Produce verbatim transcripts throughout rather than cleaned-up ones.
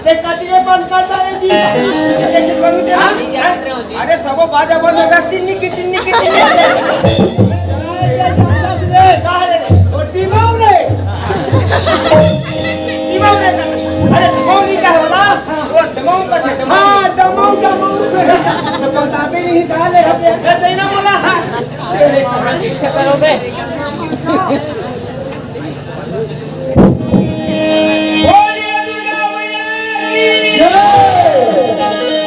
ते कतिले बंद कर डारे जी। कैसे करूँ तेरा? हाँ? अरे सबो बाजा बंद होगा, टिन्नी की, टिन्नी की, टिन्नी की। ओ, दिमाग रे। दिमाग रे। अरे, दिमाग नहीं का होला? ओ, दिमाग का थे, दिमाग। हाँ, दिमाग, दिमाग। तो बताते नहीं था, ले, हटे। मैं सही ना बोला? हाँ। बोलिए दुर्गा मैया की। जय।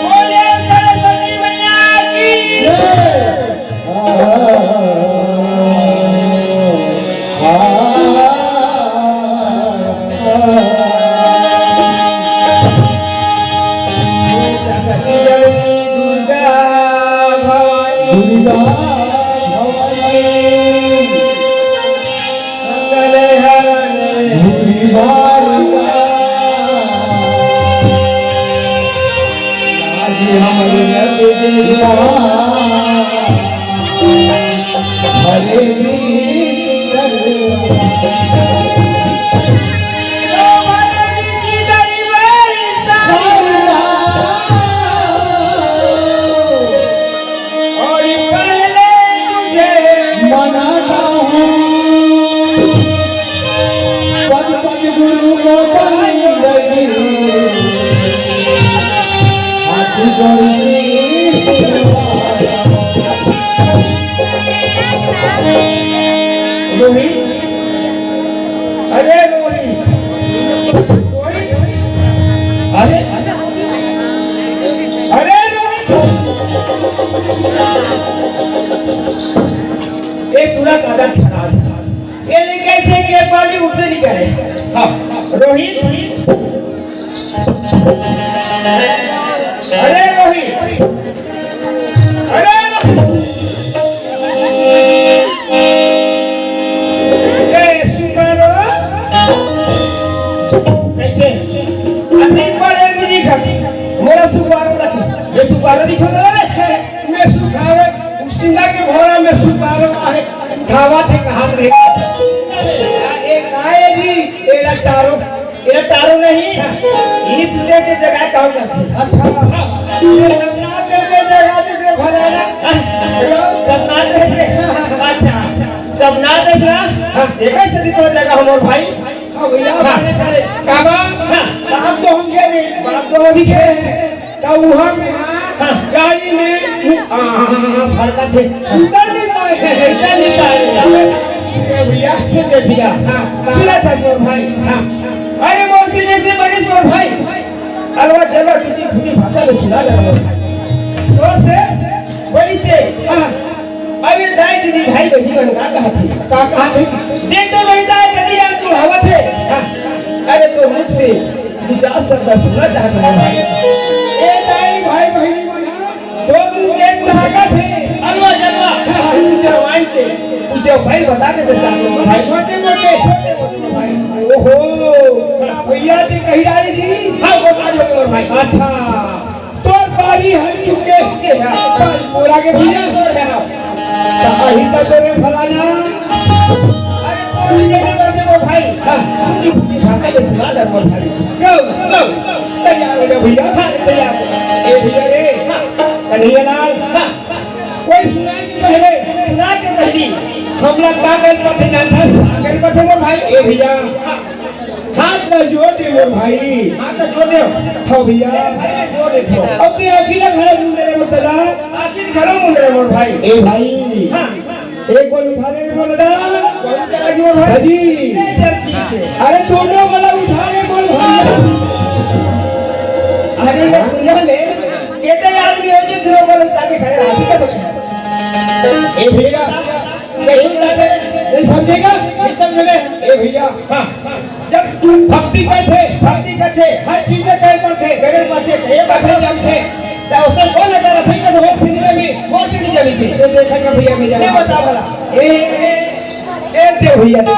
बोलिए सरस्वती मैया की। जय। दुर्गा भवानी। दुर्गा भवानी। मंगल हरण। दुर्गा भवानी। आज हमरे नंद देवा। हरे वीर। और पहले तुझे मनाता हूँ, पद पद गुरु को बंदगी, हाथ जोड़ के रोहित, अरे रोहित, अरे, अरे रोहित, ए तुरंत आधा खराब। ये नहीं कैसे के पार्टी उठबे नहीं करे। हाँ, रोहित, अरे रोहित, अरे रोहित, ए सुकारो, कैसे? अतीत पर एक भी नहीं खाती, मोरा सुकारो रखी, ये सुकारो नहीं छोड़ रहा है। मैं सुखावे, उसिंदा के भोरा में सुकारो आहे, उठावा थे कहात रहे। ए काय जी, एला टारो। एला टारो नहीं, हाँ। इस दे के जगह कहूँ जाती। अच्छा। हाँ। ये जगन्नाथ दे के जगह दे दे भला ना। हाँ। जगन्नाथ दे दे। अच्छा। जगन्नाथ दे ना। हाँ। एक ऐसे भी तो जगह हो मोर भाई। हाँ भैया, हाँ। मैंने करे। काबा? हाँ। बाप तो हम गए नहीं। बाप तो अभी गए हैं। त उहाँ में हाँ। गाड़ी में उ-, आ, आ, आ, आ, भड़का थे। उतर नहीं पाए। उतर नहीं पाए। ए भैया, ठीक है भैया। हाँ, हाँ। सुना था मोर भाई। हाँ। अरे मोर से जैसे बनिस मोर भाई। अलवा जलवा टूटी फूटी भाषा में सुना था मोर भाई। तो से? बनिस से। हाँ। अब ये दाई दीदी भाई बहिनी मन का कहत हे? का कहत हे? देख तो नहीं दाई दीदी यार चुढ़ावत हे। हाँ। अरे तो मुख से दू चार शब्द सुना चाहत हे भाई। ए दाई भाई बहिनी मन, तो मुंह के ताकत हे। अलवा जलवा। हाँ, हाँ। ऊंचा वाइन के, ऊंचा भाई बता के दे दाई भाई। छोटे मोटे, छोटे मोटे भाई। ओहो, भैया जी कही डाली जी। हाँ, वो बात हो गई भाई। अच्छा। तोर बारी हर चुके के है। बारी तोरा के भैया। तोर है। त अही त तोरे फलाना। अरे तोर कैसे करते वो भाई? हाँ। फूटी फूटी भाषा में सुना दे वो भाई। क्यों? क्यों? तैयार हो जा भैया। हाँ, तैयार। ए भैया रे। हाँ। कन्हैया लाल। हाँ। कोई सुनाए के पहले। सुना के पहली। हमला का कर पथे जानता? का कर पथे वो भाई? ए भैया। हाँ। हाथ ला जोड़ दे मोर भाई। हाथ ला जोड़ दे। हाँ भैया। ए भाई, मैं जोड़ देथों। अब ते अकेला घर मुंदरे मत ला। आखिर घरो मुंदरे मोर भाई। ए भाई। हाँ। एक गोल उठा दे मोर दादा। कौन चला जी मोर भाई? भाजी। ए जब जी के। अरे दोनों गोला उठा दे मोर भाई। अरे ये दुनिया में कितने आदमी हो जो दोनों गोला उठा के खड़े रहा? ठीक है तो? ए भैया। नहीं समझेगा? नहीं समझ में? ए भैया। हाँ। जब भक्ति करथे, भक्ति करथे। हर चीज करे पड़थे। करे पड़थे। ये बात है जब थे। त उसने कौन लगा रहा था कि वो फिल्म में भी वो से नहीं जमी से। ये देखा ना भैया, मैं मैं बता भला। ए, ए, ए, दे भैया, दे।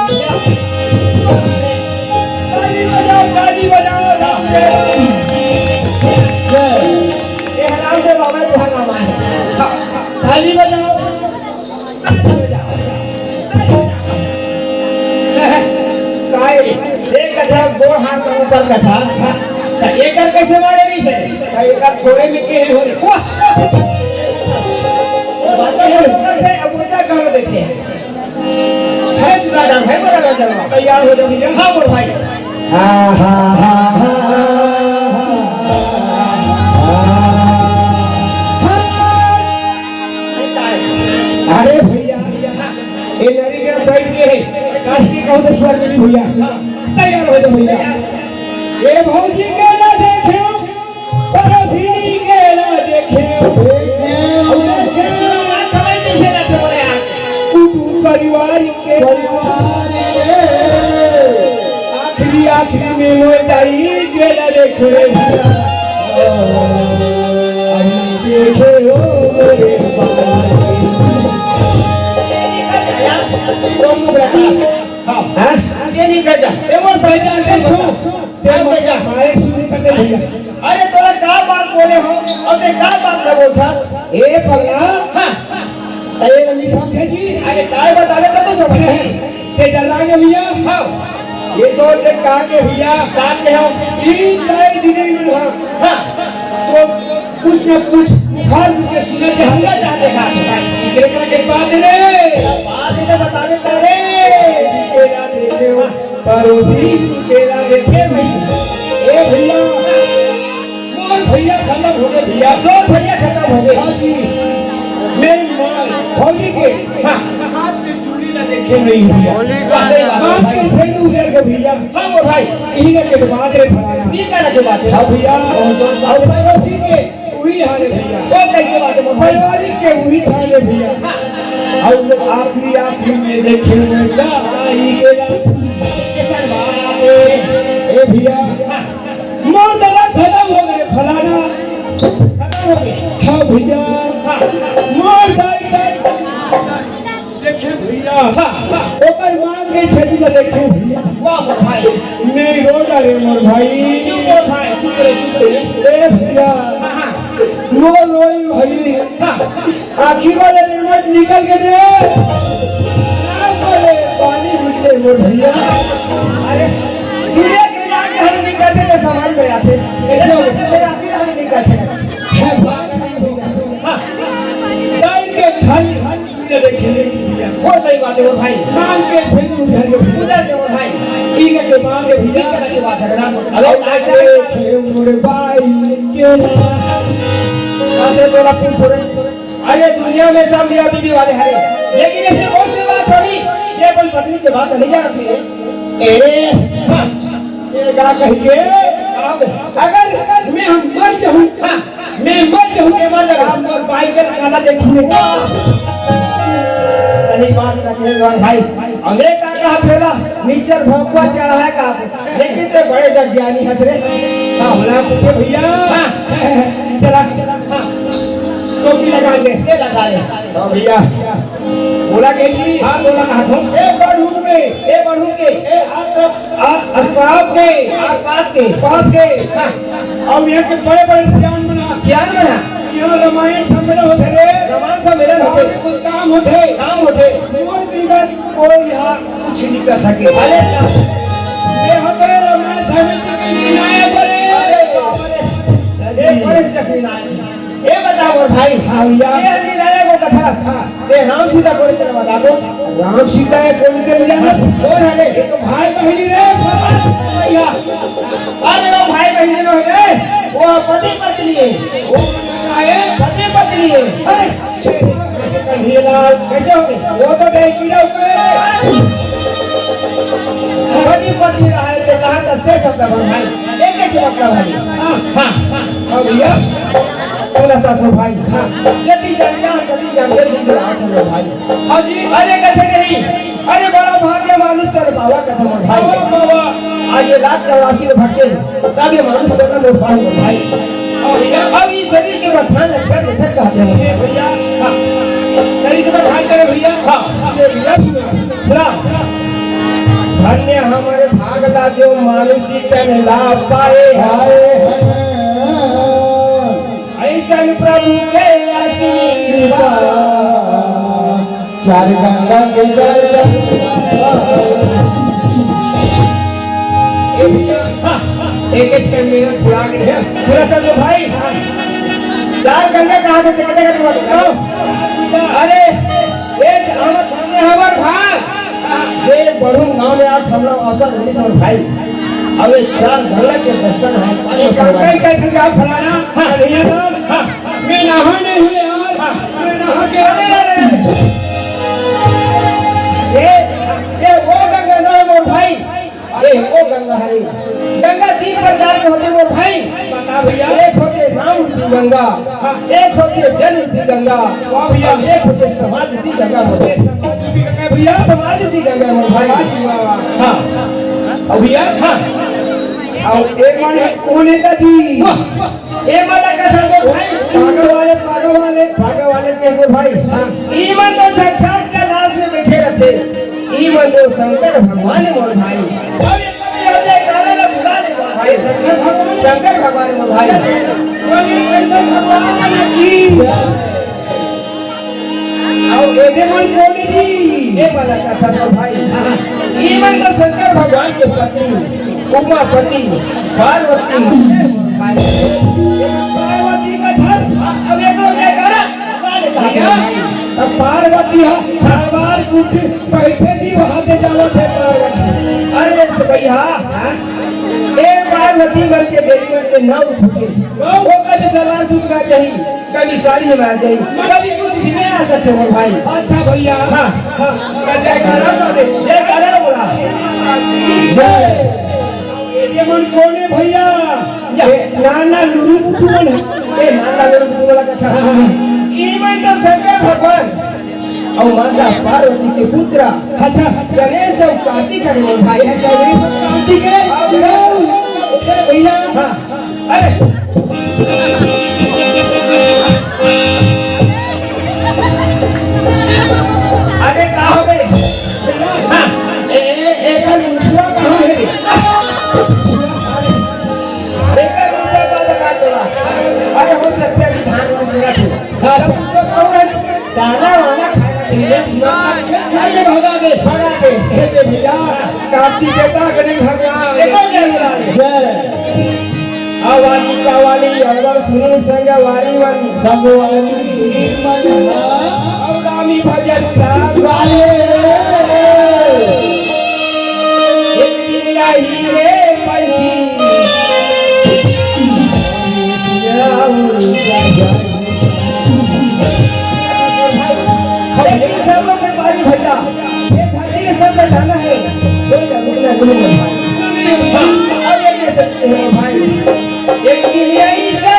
ताली बजाओ, ताली बजाओ, रामदेव। जय। ये रामदेव बाबा तुहार नाम है। हाँ। ताली बजाओ। काय? एक कथा गोड़ हाथ के ऊपर कथा। त एकर कैसे मारे रही से? त एकर छोड़े में के हो रे? वाह! बात तो हम लोग करते हैं, अब वो क्या करो देखिए। है सुना डाल, है बोला डाल, चलो। तैयार हो जा भैया। हाँ, बोल भाई। हा, हा, हा, हा, हा, हा। अरे भैया, ए नरी के बैठ के है, काशी के कहूँ तो स्वर्ग मिली भैया। तैयार हो जा भैया। ए भौजी के ना देखे, पड़ोसिनी के ना देखे। देखे। कुटुम परिवार के। परिवार के। आखिरी, आखिरी में मोर दाई के ना देखे। अभी देखे हो रे बाबा। हाँ। हाँ? ये नहीं कर जा। ये वो सही जानते छो। ते मारे शुरू कर दे भैया। अरे तोला का बात बोले हो और ते का बात ना बोलथस? ए पगला। हाँ। ते नहीं समझे जी। अरे काय बतावे तो, तो समझे। ते डरा गया भैया। हाँ। ये तो ते का के भैया। का के हो? तीन दाई दीदी मन हाँ। हाँ। तो कुछ ना कुछ घर के सुना चाहते। सुना चाहते हाँ। एकरा के बाद रे। बाद में बतावे तारे। तेरा देखे हो। पड़ोसी तेरा देखे नहीं। ए भैया, मोर भैया खत्म हो गए भैया। दो भैया खत्म हो गए। हाँ जी, मेरी माँ भौजी के हाँ। हाथ में चूड़ी ना देखे नहीं भैया। होली का अरे बात बात भाई। तो सही उजर के भैया। हाँ वो भाई। इही के बात रे फलाना। ये क्या रखे बात है? हाँ भैया, और पड़ोसी के उही हाल है भैया। वो कैसे बात है, वो भाई? पारिवारिक के उही हाल है भैया। हाँ। और वो आखिरी, आखिरी में देखे मैं का आई गेला। कैसन बात है? ए भैया, हाँ। मोर दवा खत्म हाँ भैया, हाँ। मोर दाई के देखे भैया, हाँ, हाँ। ओकर मांग के छेदी ला देखे भैया। वाह, वाह भाई। नहीं रो डारे मोर भाई। चुप हो भाई, चुप रहे, चुप रहे। ए भैया, हाँ, हाँ। मोर रोई भाई। हाँ। आँखी वाले रेमट निकल के रे। आँख वाले पानी निकले मोर भैया। अरे, दुनिया के नाम के हल निकलते तो समाज में आते। ऐसे हो गए, तेरे आँखी हल निकलते। है बात नहीं होगा। हाँ। दाई के खाली हाथ ये देखे नहीं भैया। वो सही बात है वो भाई। मांग के फिर उधर के उधर के वो भाई। इनके मांग के भैया। इनके की बात है ना। अबे आज देखे मोर भाई के ना। कासे तोला पूछ रहे। अरे दुनिया में सब मियाँ बीबी वाले हैं, लेकिन ऐसे कौन सी बात होगी? ये अपन पत्नी के बात नहीं जानत है। अरे हाँ। ये का कहिए? हाँ। अगर मैं हम मर जाऊँ, हाँ। मैं मर जाऊँ, मैं मर जाऊँ, आप मोर बाई के काला देखिए। सही बात ना कहे भाई। अबे का कहा थेला, नीचर भोकवा चढ़ा है का? लेकिन ते बड़े जग ज्ञानी हस रे। का होला पूछे भैया? हाँ। चला, हाँ। टोपी लगा ले। ये लगा ले। हाँ भैया। बोला के जी? हाँ, बोला कहा थो। ए बढ़ू के। ए बढ़ू के। ए आस-, आ-, आसपास के। आसपास के। पास के। हाँ। अउ यहाँ के बड़े-बड़े सियान मन ह। सियान मन ह। यहाँ रामायण सम्मेलन होथे रे। रामायण सम्मेलन होथे। गाँव में कोई काम होथे। काम होथे। मोर बिगर कोई यहाँ कुछ नहीं कर सके। अरे, ये होथे रामायण समिति के निर्णायक रे। अरे बाप रे। ये बड़े जखमी ना है। ए बता मोर भाई। हाँ भैया। ए निर्णायक वो कथा। हाँ। ए राम सीता कोन तेरे बता दो। राम सीता है कोन के लिए ना? कोन है रे? ये तो भाई बहिनी रे। भैया। अरे वो भाई बहिनी नो है रे। वो पति पत्नी है। वो है पति पत्नी है। अरे कन्हैयालाल। कैसे हो गए? वो तो डैकी ना ऊपर। पति पत्नी रहा है तो कहाँ दसते सब भाई? एक कैसे मतलब भाई? हाँ। हाँ। अब भैया। बोला था सो भाई। हाँ। जति जानिया, तति जानिया, बिंदु हाथ में भाई। हाँ जी। अरे कथे नहीं, अरे बड़ा भाग्य मानुष तन पावा कथे मोर भाई। वाह, वाह, वाह। आज ये लाख चौरासी में भटके, तब ये मानुष तन मोर पाए मोर भाई। हाँ भैया। अब इस शरीर के बखान लग कर निथर कहते हैं। ए भैया। हाँ। शरीर के बखान करे भैया। हाँ। ये भैया सुना। सुना। धन्य हमर भाग ला जो मानुषी तन ला पाए। हाय। ऐसन प्रभु के असीम कृपा, चार गंगा के दर्शन। हाँ, एक एक के मेहनत पूरा के है। पूरा कर लो भाई। चार गंगा कहाँ से देखते हैं तुम बताओ? अरे, एक हम धन्य हमर भाग। जे बढ़ू गांव में आज हमला अवसर मिलिस हमर भाई। अब ये चार गंगा के दर्शन है। अरे, गंगा ही कहते हैं आप फलाना, हाँ। कन्हैया राम। हाँ। मैं नहा नहीं हूँ यार। हाँ। मैं नहा के अरे, अरे, अरे। ये, ये वो गंगा ना है मोर भाई। अरे, वो गंगा हरे। गंगा तीन प्रकार के होथे मोर भाई। बता भैया। एक होथे नाम रूपी गंगा। हाँ। एक होथे जल रूपी गंगा। वाह भैया। अउ एक होथे समाज रूपी गंगा मोर भाई। समाज रूपी गंगा भैया। समाज रूपी गंगा मोर भाई। वाह जी, वाह, वाह। हाँ। अउ भैया? हाँ। अउ एक मन कोन हे जी? वाह। ए मन ला कथा मोर भाई। पागल वाले, पागल वाले। पागल वाले के मोर भाई। हाँ। ई मन तो साक्षात कैलाश में बैठे रथे। ई मन तो शंकर भगवान हे मोर भाई। अब ये सब जयकारा ला बुला ले मोर भाई। शंकर भगवान। शंकर भगवान मोर भाई। बोलिए शंकर भगवान की। अउ एदे मन कोन जी? ए वाला कथा सब भाई। हाँ। ई मन तो शंकर भगवान के पत्नी, उमापति, पार्वती। पार्वती का घर। अब ये तो जयकारा। भैया, तब पार्वती ह सलवार सूट पहिरथे जी, वहाँ दे जावत हे पार्वती। अरे से भैया, हाँ? ए पार्वती मन के देवी मन के नाम पूछे। वो कभी सलवार सूट में आ जाही, कभी साड़ी में आ जाही, कभी कुछ भी नहीं आ सकते मोर भाई। अच्छा भैया। हाँ। हाँ, तो जयकारा ला दे। जयकारा बोला। जय। ये मन कोन हे भैया? या। ए, नाना लुरु पुटु मन हे। ए, नाना लुरु पुटु वाला कथा। हाँ, हाँ, हाँ। ई मन तो शंकर भगवान अउ माता पार्वती के पुत्र। अच्छा। गणेश अउ कार्तिक हरे मोर भाई। गणेश अउ कार्तिक हे। हाँ, भैया। ए, भैया। हाँ। अरे। बेटा गणेश भगवान। देखो जय भगवान। जय। आवाली कावाली अकबर सुनील संग वाली वन। संग वाली। और रामी भजन का। वाले। एक दिन आई रे पंछी। राम। लेकिन सब लोग के पारी भैया, ये धरती में सब में जाना है, कोई ना रुकना नहीं है भाई। हाँ, अब ये कह सकते हैं भाई, एक दिन ऐसा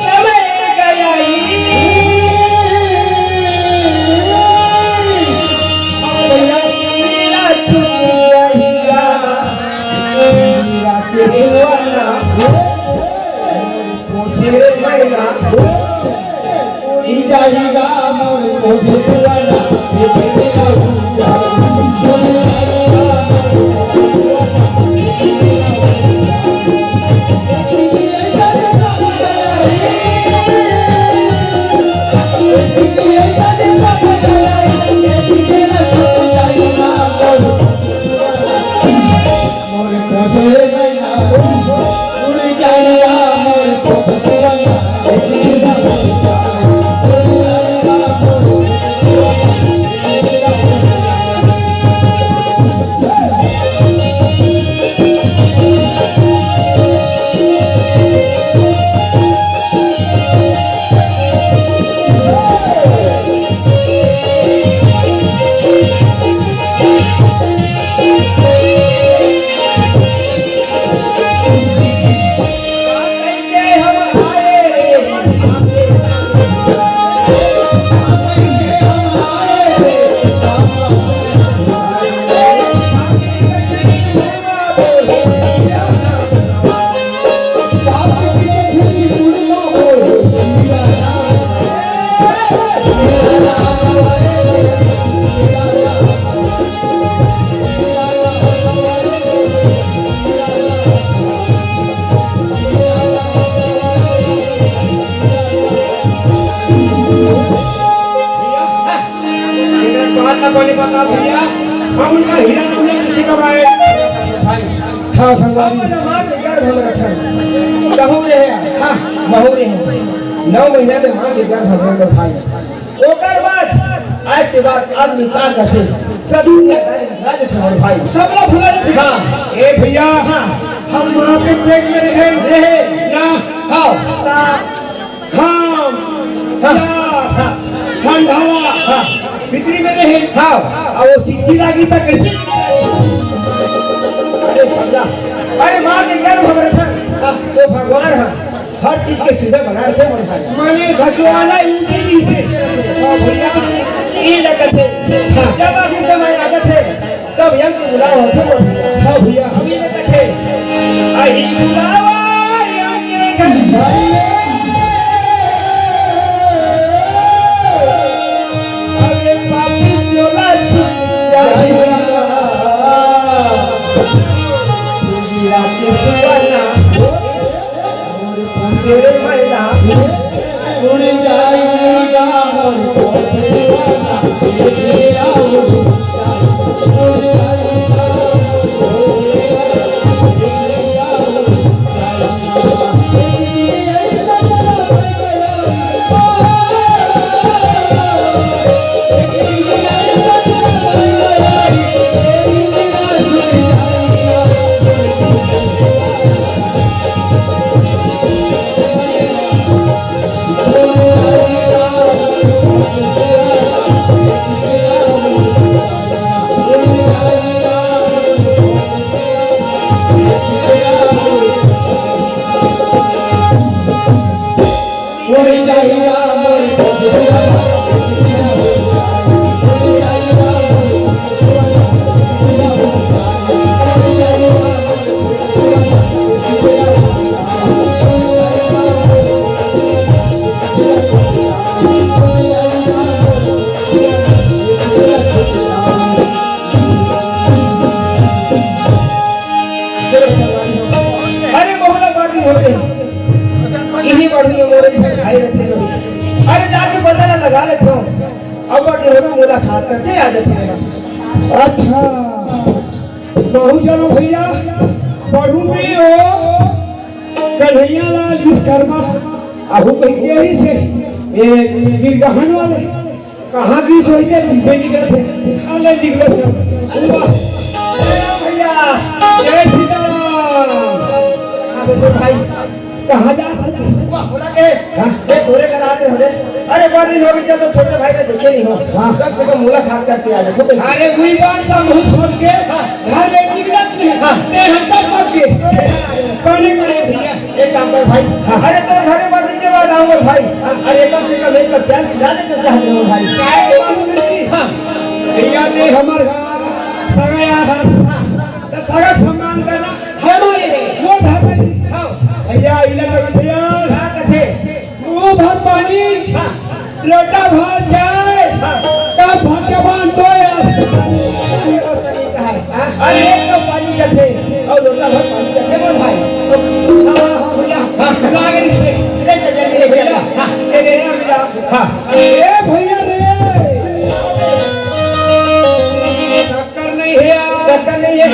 समय गया ही। अब भैया, मेरा छुट्टी रहेगा, मेरा तेरे वाला। कोसे रे मैना, उड़ी जाएगा मोर कोसे वाला। भैया, हाँ, इधर बात ना बोले, बता भैया, हम उनका हीरा नाम लेके किसी को आए। हाँ, संगवारी। अपन माँ के गर्भ में रखन। कहूँ रहे, हाँ, महू रहे। नौ महीना में माँ के गर्भ में रखन भाई। ओकर बाद, आज के बाद आदमी का करथे? सब दुनियादारी भुला देथे हमर भाई। सब ला भुला देथे। हाँ। ए भैया, हाँ। हम माँ के पेट में रहे। रहे। ना। हाँ। ता-, घाम, हाँ। प्यास, हाँ। ठंडावा, हाँ। भीतरी में रहे। हाँ। अब वो चिच्ची लागी त कैसे? अरे भैया, अरे माँ के गर्भ में रखन। हाँ। तो भगवान, हाँ। हर चीज के सुविधा बना रखे मोर भाई। माने ससुराला ऊंची नीचे। हाँ भैया, ई लगत हे। हाँ। जब आखिरी समय आगत हे, तब यम के बुलावा होथे मोर भाई। हाँ भैया। अभी लगत हे। अही बुलावा यम के घर। अरे पापी चोला छुट्टी जाएगा। पूरी रात सुवना। मोर पोसे रे मैना, उड़ जाएगा मोर पोसे रे मैना। अरे मोहला बाटी हो गई। इही बढ़ू में मोरे घर भाई रहते लोग। अरे जाके पता ना लगा लेते हो। अब बाटी हो गई, मुलाकात करते आ जाते हैं। अच्छा। कहूँ चलो भैया, पढ़ू में हो कन्हैया लाल विश्वकर्मा, आहू कहीं देरी से, ये गिरगहन वाले, कहाँ की सोई के डिब्बे निकले थे, अरे निकले थे। वाह। अरे भैया, जय सीताराम। अरे भाई, कहाँ जा रहे थे? वाह, बोला के? हाँ? ये तोरे घर आते हो रे। अरे, बड़ दिन हो गए, जब तो छोटे भाई ने देखे नहीं हो। हाँ। कम से कम मुलाकात करके आ जाओ, छोटे। अरे, वही बात का मुंह छोड़ के हाँ। घर ले निकला थी। हाँ। ते हम तक मत के। पानी मारे भैया। एक काम कर भाई। हाँ। अरे, तो घर में बड़ दिन के बाद आऊंगा भाई। हाँ। अरे, कम से कम एक कप चाय पिला दे, कैसे हाथ में भाई? चाय के बात नहीं। हाँ। भैया ने हमारे घर सगाई आ था। हाँ। तो सगा सम्मान करना हमारे है। वो धर्म है। हाँ। भैया, इला लगन भैया। हाँ, कथे। मुंह भर पानी, हाँ। लोटा भर चाय, हाँ। कप भर जबान तो यार। अरे, वो सही कहा है। हाँ? अरे, एक कप पानी जथे, और लोटा भर पानी जथे, बोल भाई। हाँ, हाँ, हाँ, भैया। हाँ। लागे नहीं से। ले, ले, ले, ले, भैया। हाँ। ले, ले, ले, भैया। हाँ। ए, भैया रे। शक्कर नहीं है यार। शक्कर नहीं है।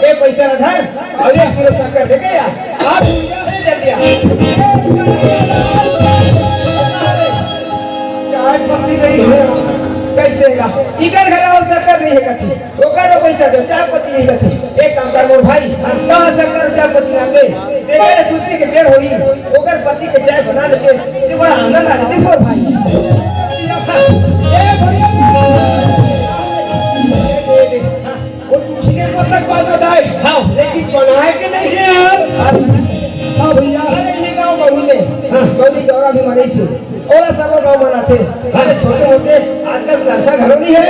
ए, पैसा ना धर। अरे, पूरा शक्कर लेके आ। आप भैया, अरे, जल्दी आ। चाय पत्ती नहीं है। कैसे का? इकर घर और शक्कर नहीं है कथी? ओकर पैसा दे, चाय पत्ती नहीं कथी? एक काम कर मोर भाई, कहाँ शक्कर चाय पत्ती ना दे? देखा रे, तुलसी के पेड़ होई, ओकर पत्ती के चाय बना लेते, ते बड़ा आनंद आ जाते मोर भाई। ए भैया, वो तुलसी के पत्ता के बात बताए। हाँ। लेकिन बनाए के नहीं है यार। हाँ भैया। अरे ये गाँव बहू में हाँ। गौरी गौरा भी मनाई से। ओला सब गाँव मनाते। हाँ। अरे छोटे मोटे आजकल नरसा घरों नहीं है।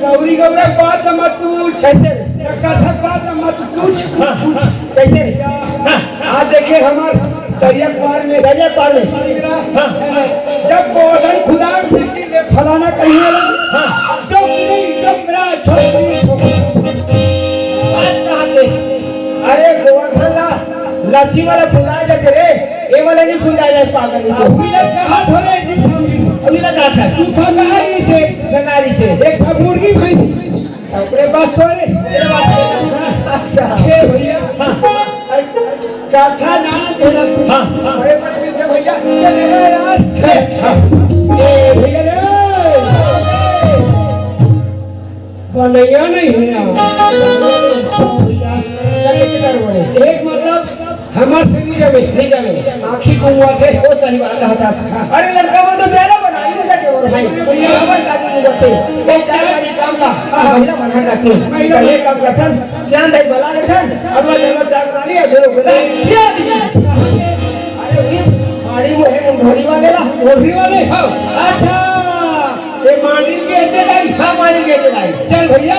गौरी गौरा के बात तो मत पूछ। कैसे? नरसा के बात तो मत पूछ। हाँ। पूछ। कैसे? हाँ। आज देखिए हमार दरिया पार में। दरिया पार में। हाँ। जब गोवर्धन खुदा में फलाना कहीं वाला। हाँ। डोकरी, डोकरा, छोकरी, छोकरा। बात कहाँ से? अरे गोवर्धन ला, लच्छी वाला खुदा जाथे रे, ये वाला नहीं खुदा जाए पागल है। अभी लग कहा थोड़े जी समझी। अभी लग कहा था। तू था कहा रही से? जनारी से। एक था मुर्गी भैंसी। ओकरे बाद तो रे। अच्छा। हे भैया। हाँ। अरे, कथा ना देना। हाँ, हाँ। अरे, पर चिंता भैया, ये ले लो यार। हे, हाँ। ए, भैया रे। बनैया नहीं है यार। भैया, कैसे कर बोले? एक मतलब, हमार से नहीं जमे। नहीं जमे। आँखी घुमवा थे। वो सही बात कहता है। अरे लड़का मन तो चेहरा बना ही नहीं सके और भाई। भैया। खबर का नहीं बोलते। ये चाय वाली काम ना। हाँ। महिला बना करते। महिला। ये काम करथन। श्याम दाई बला लेथन। अब मैं जब चाय बना लिया, दो लोग बना। ये दी। अरे वही माड़ी मुहे मुंढोरी वाले ला। मुंढोरी वाले? हाँ। अच्छा। ये माड़ी के एते दाई। हाँ, माड़ी के एते दाई। चल भैया।